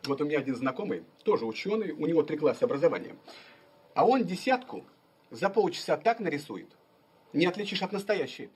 Вот у меня один знакомый, тоже ученый, у него 3 класса образования. А он десятку за полчаса так нарисует, не отличишь от настоящей.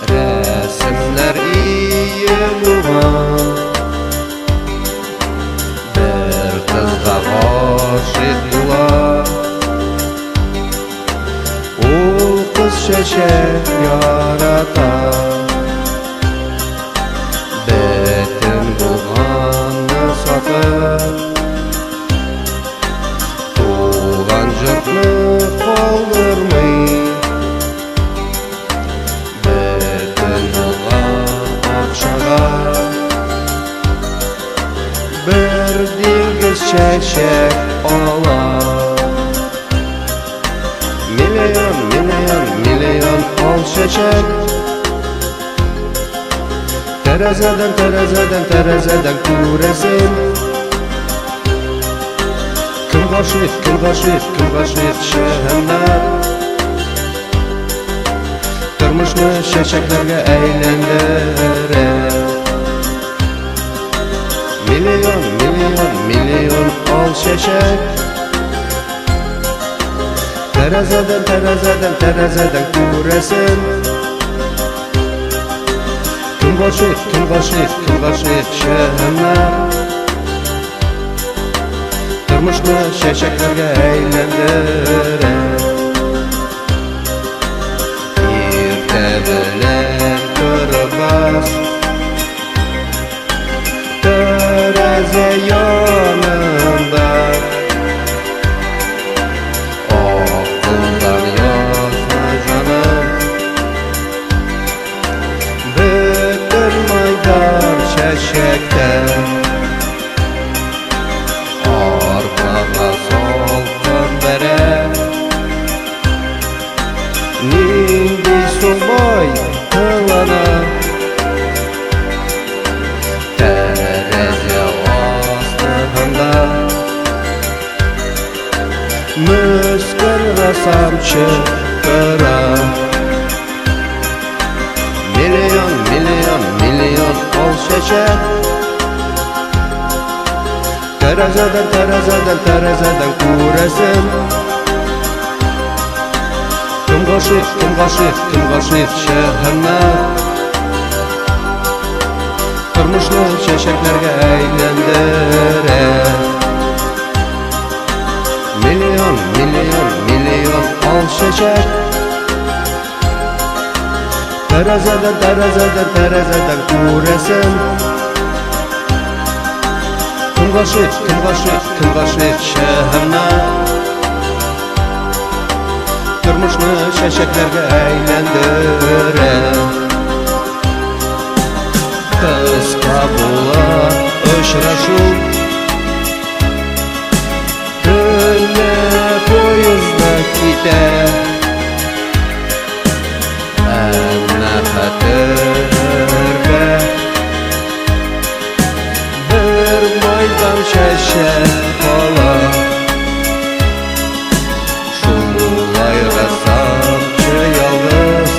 Рәсемнәр ие булган Бер кызга гашыйк була. Ул кыз чәчәк ярата. Бөтен булганны сатып, Туган җортны калдырмый. Бөтен булган акчага Бер диңгез чәчәк ала. Миллион, миллион, миллион ал чәчәк. Тәрәзәдән, тәрәзәдән, тәрәзәдән күрәсең. Кем гашыйк, кем гашыйк, кем гашыйк чынлап. Тормышны чәчәкләргә әйләндерә. Миллион, миллион, миллион ал чәчәк. Тәрәзәдән, тәрәзәдән, тәрәзәдән күрәсең. Кем гашыйк, кем гашыйк, кем гашыйк чынлап. Тормышны чәчәкләргә әйләндерә. Иртә белән торып бас, тәрәзә янында. Акылдан язма, җаным, бөтен майдан чәчәктә. Аркага салкын бәрә. Нинди соң бай кылана. Тәрәзә астында Мескен рәссамчы тора. Миллион, миллион, миллион ал чәчәк. Тәрәзәдән, тәрәзәдән, тәрәзәдән күрәсең. Кем гашыйк, кем гашыйк, кем гашыйк чынлап. Тормышны чәчәкләргә әйләндерә. Миллион, миллион, миллион ал чәчәк. Тәрәзәдән, тәрәзәдән, тәрәзәдән күрәсең. Кем гашыйк, кем гашыйк, кем гашыйк чынлап. Тормышны чәчәкләргә әйләндерә. Кыска була очрашу. Төнлә поездда китә. Әмма хәтердә бер майдан чәчәк кала. Шулай рәссамчы ялгыз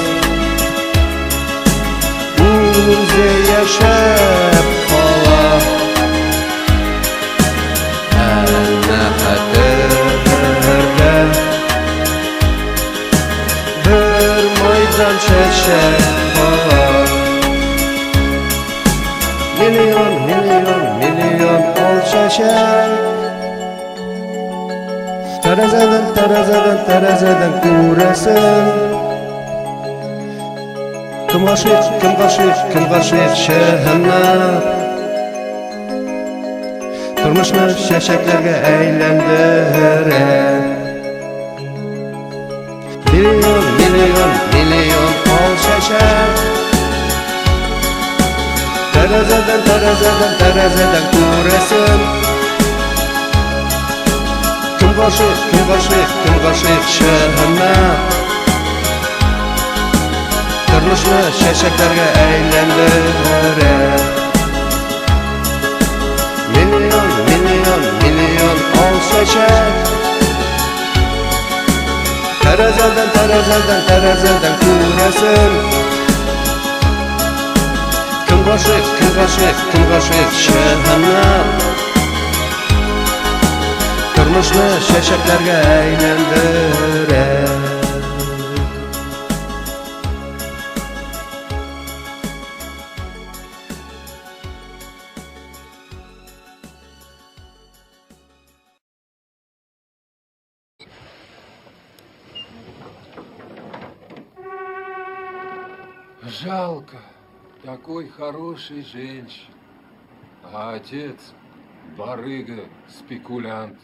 үзе яшәп кала. Әмма хәтердә бер майдан чәчәк кала. Миллион, миллион, миллион ал чәчәк. Тәрәзәдән, тәрәзәдән, тәрәзәдән күрәсең. Кем гашыйк, кем гашыйк, кем гашыйк чынлап. Тормышны чәчәкләргә әйләндерә. Миллион, миллион, миллион ал чәчәк. Тәрәзәдән, тәрәзәдән, тәрәзәдән күрәсең. Кем гашыйк, кем гашыйк, кем гашыйк чыннан? Тормышны чәчәкләргә әйләндерә. Миллион, миллион, миллион ал чәчәк. Тәрәзәдән, тәрәзәдән, тәрәзәдән күрәсең. Кем гашыйк, кем гашыйк, кем гашыйк чыннан? Тормышны чәчәкләргә әйләндерә. Жалко такой хорошей женщины. А отец барыга, спекулянт.